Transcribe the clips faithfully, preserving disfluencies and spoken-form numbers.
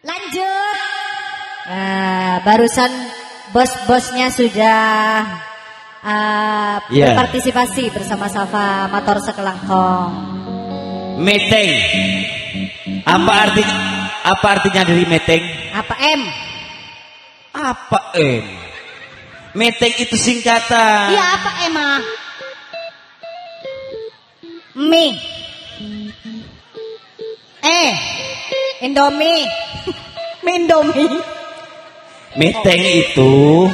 Lanjut. Nah, barusan bos-bosnya sudah, eh, Iya. berpartisipasi bersama Safa, mator sakalangkong. Meeting. Apa arti, apa artinya dari meeting? Apa M? Apa M? Meeting itu singkatan. Iya, apa M, ah? Mie. Eh, Indomie. Mie Indomie. Meeting itu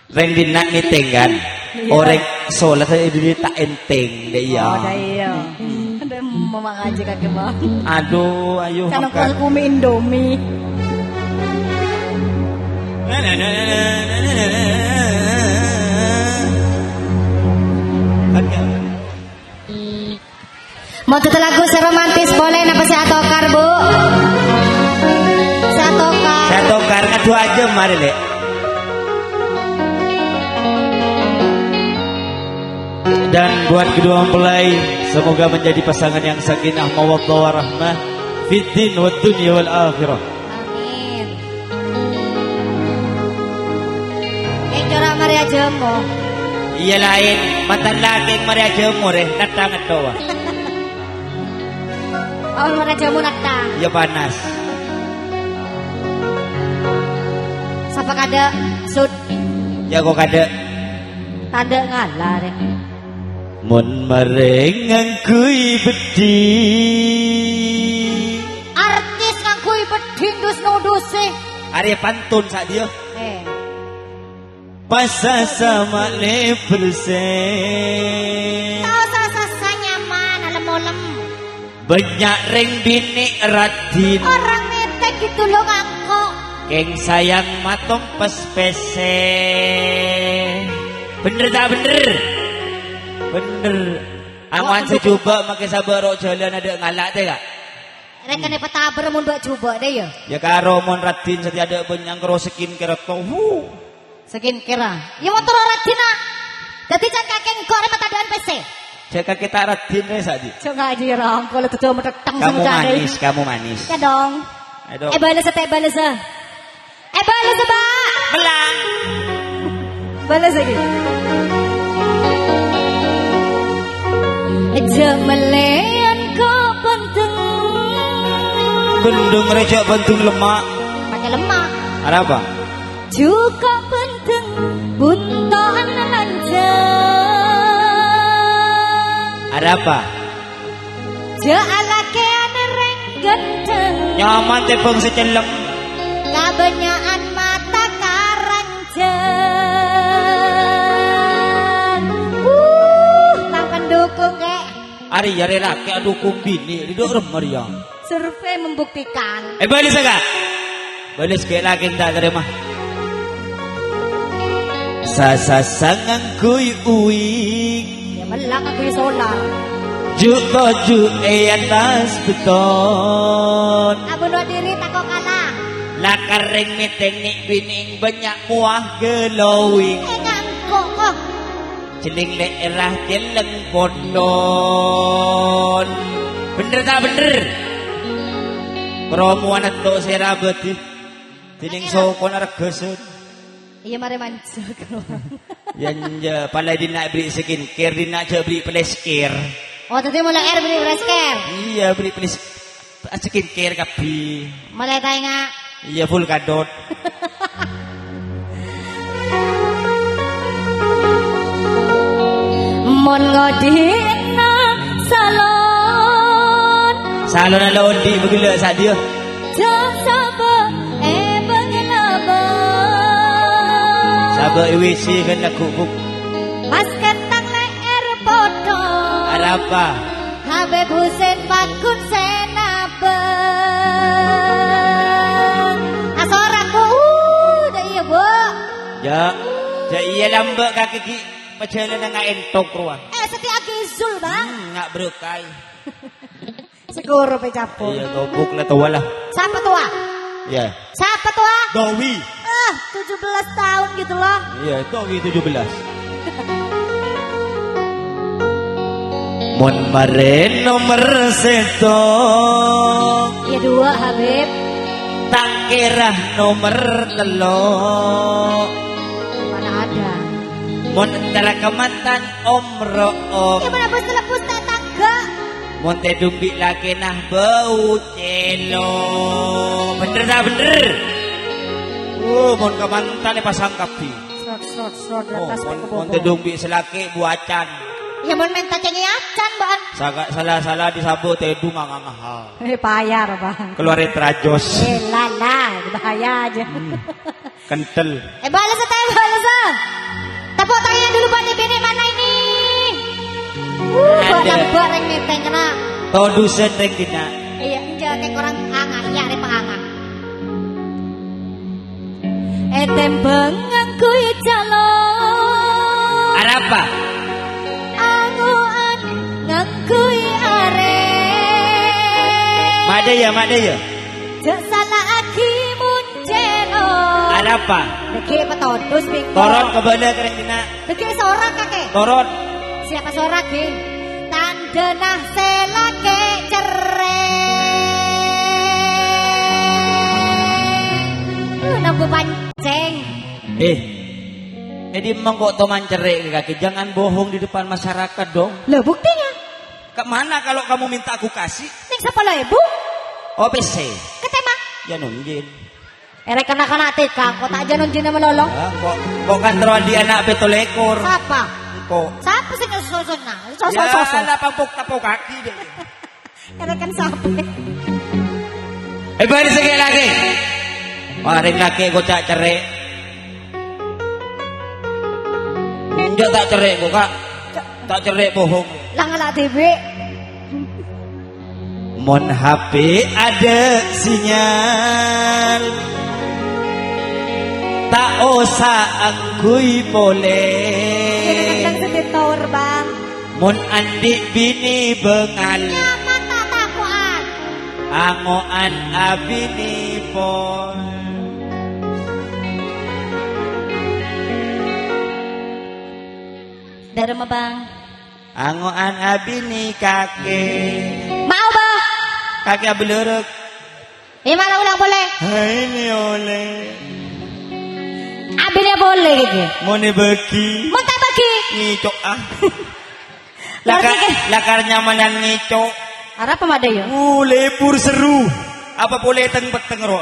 rèng dinna' meeting, kan? Iya. Orèng sholat aja dulu tak enteng, deh, iya. Oh, dah iya. Ada mau ngaji kaki, Bang. Aduh, ayo, Kan makan. Aku mie Indomie. Mon dâdâ lagu sè romantis polè napa sè atokar, Bu? Sè atokar. Sè atokar, ngadhu ajâm, marè, Lè'. Dan buat kedua mempelai, semoga menjadi pasangan yang sakinah mawaddah warahmah fid din wad dunya wal akhirah. Amin. Kèng cora' marè ajhâmo. Iyâ laèn, mantan lakè marè ajhâmo rè, natta ngetto, wah. Oh, marè ajhâmo natta. Iyâ panas. Sapa kadâ', Sud? Iyâ kok kadâ'. Tadâ' ngala rè. Mon marè ngangghuy beddhing. Artis ngangghuy beddhing dus-nodusè. Arè pantun sa' dhiyâ. Eh. Pas sasa ma'lè bersè. Tao sasa nyaman, alem-olem. Bânnya' rèng binè' raddhin. Orèng mètè gitu lo ngangko'. Kèng sayang matompes pèssè. Bhender ta' bhender? Bhender. Angowan sè jhubâ' makè sabâ' ro' jhâlân adâ' ngala' tè, Ka'? Rèkènè pataber mon bâ' jhubâ' tè, yâ? Yâ, karo mon raddhin satèya adâ' bânnya' karo skincare to. Hu. Skincare, ah. Yâ, mon terro raddhin, ah. Dhâddhi can kakè engko' rè matadhâ'ân pèssè. Jhâ' kakè ta' raddhin rè, sa' dhi'. Jhâ' ngaji rong, kalau tuh cuma tetang Kamu sama cari. Manis, kamu manis. Ya dong. Ayo dong. Eh, bales, eh, bales, eh. Eh, bales, Pak. Belang. Bales lagi. Jhâ' mellèyan ko' bhândheng. Bhândheng rè jhâ' bhândheng lemma'. Pakai lemak. Arapa? Jhuko' bhândheng bunto'an lanjhâng. Arapa? Jhâ' alakèyan rèng ghântheng. Nyaman tèbhâng sè celleng. Kabânnya'an mata karanjhâng. Uh, tang pendukung, Kè. Arèya rè lakè adukung binè', ridho remmer ya. Survei membuktikan. Eh, bâlessa, Ka'. Bâles ghi' lakè ta' tarèma. Sasasa ngangghuy uwing. Ya, mella ngangghuy solar. Ju'-toju' è attas beton. Abuna diri tako' kala. Lakar rèng mètèng nè' binèng bânnya' mowa glowing. Eh, ngangko' kok. Cellèng lè'èrra cellèng poddhon. Bhender ta' bhender? Promowan etto sè rabâdhi. Dènèng sokona regghâsân. Iyâ, marè manjhâ. Yâ, enjâ', palè dinna' bherri' skincare, dinna' jhâ' bherri' plesker. Oh, dhâddhi molaè bherri' plesker? Iyâ, bherri' ples-, skincare kabbhi. Molaè ta' enga'? Iyâ, full kadot. Mon ngodhi'na salon. Salon ala ondi' bâgellâ' sa' dhiyâ. Jhâ' sabâ' è bâgellâ'. Sabâ' è W C kan lagu, Bu. Pas kentang lè'èr poddhon. Arapa? Habib Husain Pakun sè nabâ. Asoraku, uh, dâ' iyâ, Bu. Jhâ', jhâ' iyâ lambâ' kakè ghi' pajhâlânan ngaèntok rowa. Eh, sèttè aghi Zul, Bang. Hmm, nga' berkahi. Segoro pe capur. Iya, gobuk lah tua lah. Sapa tua? Ya. Sapa tua? Dowi. Ah, tujuh belas tahun gitu loh. Iya, Dowi tujuh belas. Mon marè nomer sèttong. Iya, Dua, Habib. Tang kèra nomer tello'. Mana ada? Mon entara ka mantan omro'. Ya, mana bos telepon tetangga? Mon tèdung bi' lakèna bâu cèlo'. Bener ta' bener? Oh, mon ka mantan pasang kabbhi. Srot, srot, srot, Oh, atas mon, ke mon bawah. Tèdung bi' sè lakè' buacan. Ya, mon mènta cèngè acan, Bang. Saka-, sala-sala disambut tèdung nganga-ngaha. Eh, payah, Bang. Keluar trajos. Eh, la, la, bahaya aja. Hmm. Kentel. Eh, bales, eh, bales, eh. Tepuk tangannya dulu buat ibu ini, mana ini? Uh, Ada. Bareng-bareng nih, teng kena. Todusèn rèng dinna'. Iya, enggak, kayak kurang anget, iya, ada penganget. Ètèmbhâng ngangghuy calo'. Arapa? Ango'an ngangghuy arè. Madâ, ya, madâ, ya. Jhâ' sala'aghi mon cèlo'. Arapa? Dhâggi' patodus, Bingko. Toron ka bâlâ kèrèng dinna'. Dhâggi' sorak, kakè. Toron. Siapa sorak, Ghi? Tandhâna sè lakè' cerrè'. Uh, nambu pancèng. Eh, è dimma engko' toman cerrè' kakè? Jangan bohong di depan masyarakat dong. Lah, buktinya? Ke mana kalau kamu minta aku kasih? Ning sapolo èbu. Oh, pèssè. Ketema. Ya, nonjin. Èrè kana-kana tèka, kok ta' jhâ' nonjinna malolo? Ah, kok, kok kan terro andi' ana' pètto lèkor. Sapa? Engko'. Sapa sè ngesoso na? Soso-soso. Ya, lah, papok-, tapokaghi deh. Èrè kan sapa? Eh, bâri' sè lakè'. Wah, rèng lakè' koca' cerrè'. Enjâ' ta' cerrè' kok, Kak. Ta' cerrè' bohong. Lah ngala' dhibi'. Mon H P ada sinyal, ta' osa angghuy polè. Kene kenceng sedikit tower, Bang. Mon andi' binè bângal. Nyapa ta' tako'an? Ango'an abinè pon. Dâremma, Bang? Ango'an abinè kakè. Mau, Bah. Kakè abellerek. Eh, malah ulang polè. Hai, ini oleh. Abinè polè, gitu. Mon èbâgi. Mon ta' èbâgi. Ngico', ah. Lakar, Berarti ke- lakar nyamanan ngico'. Arapa madâ, ya? Uh, lebur seru. Apa polè teng-petteng, ro?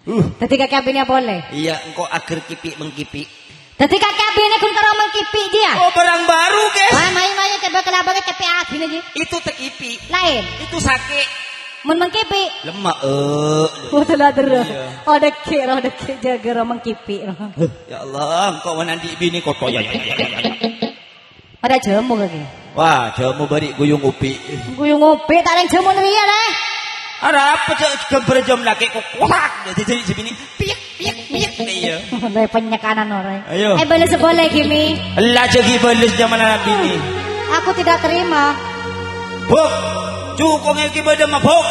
Uh. Dhâddhi kakè abinè polè? Iya, engko' ager kipi' mengkipi'. Dhâddhi kakè abinè ghun terro mengkipi', Ji, ya? Oh, barang baru, guys. Wah, mayu, mayu, coba kelabang, cepe' abinè, Ji. Itu tekipi'. Lain. Itu sakè'. Mon mengkipi'? Lemma', eh. Waduh, lah, terro. Iya. Oh, dhâggi', ro, dhâggi', jâgâ, ro, mengkipi', ro. Huh, ya Allah, engko' mon andi' binè koto, ya, ya, ya, ya, ya. Padâ jhâmo kakè. Wah, jhâmo bâri' guyu ngopi. Guyu ngopi, ta' rèng jhâmo rèya, lè. Arapa jhâ' ghâmbhâr jhâmo lakè' kok kotak. Jadi, jadi, jadi ini, piyak, piyak, piyak. Iya. Lè penyekanan orèng. Ayo. Eh, bales polè, Gimi. Ella jagi bales zaman anak bini. Aku tidak terima. Bok, cukong iki bâdâ mabok.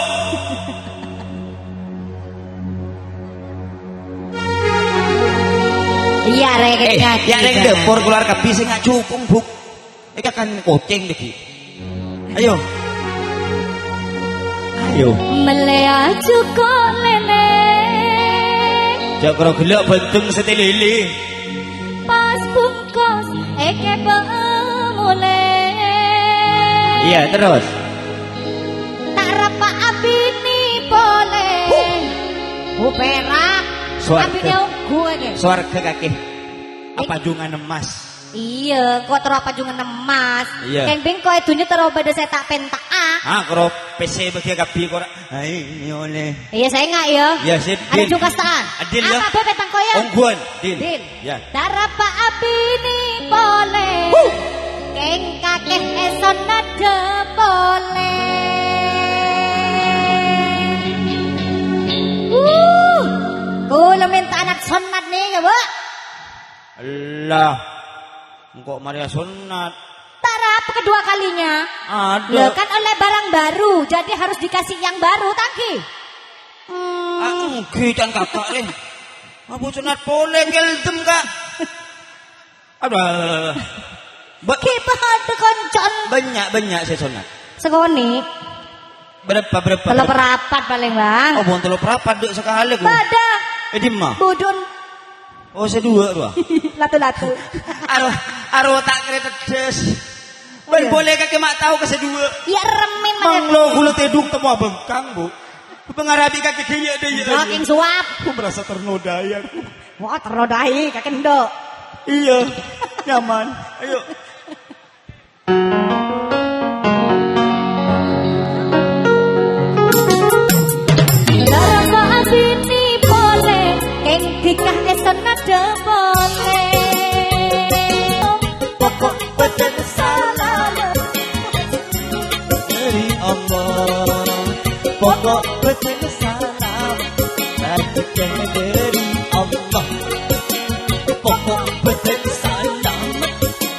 Iya, rèng Eh, kènèng ya, rèng gitu. Dâpor keluar kabbhi sè nga' cukong, Buk. Èka kan kocèng dhâggi'. Ayo. Ayo. Mellèya cukong lèlè. Jhâ' karo ghellâ' bhândheng sè tèlèlè. Pas bungkos èkèbâ molè. Iya, terus. Ta' rapa abinè polè. Huh. Bu perak. Swarga. Abinè ongghu aja. Swarga kakè. Apa jungan emas? Iya, kok terro apa jungan emas? Iya. Kèng bing kok è dhunnya terro bâdâ sè ta' pènta'a. Ah, karo pèssè bâgiyâ kabbhi kok. Hai, ini oleh. Iya, saya enggak ya. Iya, sip. Ada Din. Jung kastaan. Adil, ya. Apa bebek tangko ya? Ongguan, Din. Din. Ya. Tarapa abini polè. Huh. Kèng kakè èsonnat polè. Uh. Kula minta anak sonnat nih ya, Bu. Allah. Engko' marèya sonnat. Tarapa kedua kalinya? Ada. Lah, kan oleh barang baru, jadi harus dikasih yang baru, tanggi. Hmm. Ah, enggi, can kakak, lè. Apa sonnat polè, geldem, Kak? Aduh, aduh, aduh, aduh. Ba- Ki padha koncon. Banyak, banyak sè sonnat. Sekoni. Berapa, berapa, Tello berapa? Parapat palèng, Bang. Oh, bân tello parapat, Duk, sakalè, kok. Bâdâ. Eh, dimma? Budun. Oh, sè duwâ', rowa. Latu-latu. Aro, aro ta' kèra tedhâs. Oh, bân iyâ. Polè kakè ma' tao ka sè duwâ'. Iyâ, remmin, Mang. Manglo ghulâ tèdung temmo abhângkang, Bu. Pangarabi kakè ghâ' iyâ, dâ' iyâ. Saking suap. Aku merasa ternodai aku. Wah, ternodai, kakè endâ'. Iyâ, nyaman. Ayo. Larang abini polè, kèng dhika èson ngadhep polè. Pokok bhâdhân salam dhâri Allah. Pokok bhâdhân salam rajhekkè dhâri Allah. Pokok bhâdhân salam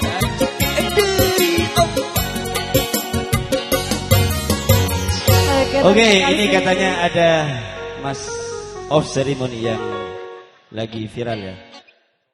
rajhekkè dhâri Allah. Oke, ini katanya ada Mas Off Ceremony yang lagi viral ya.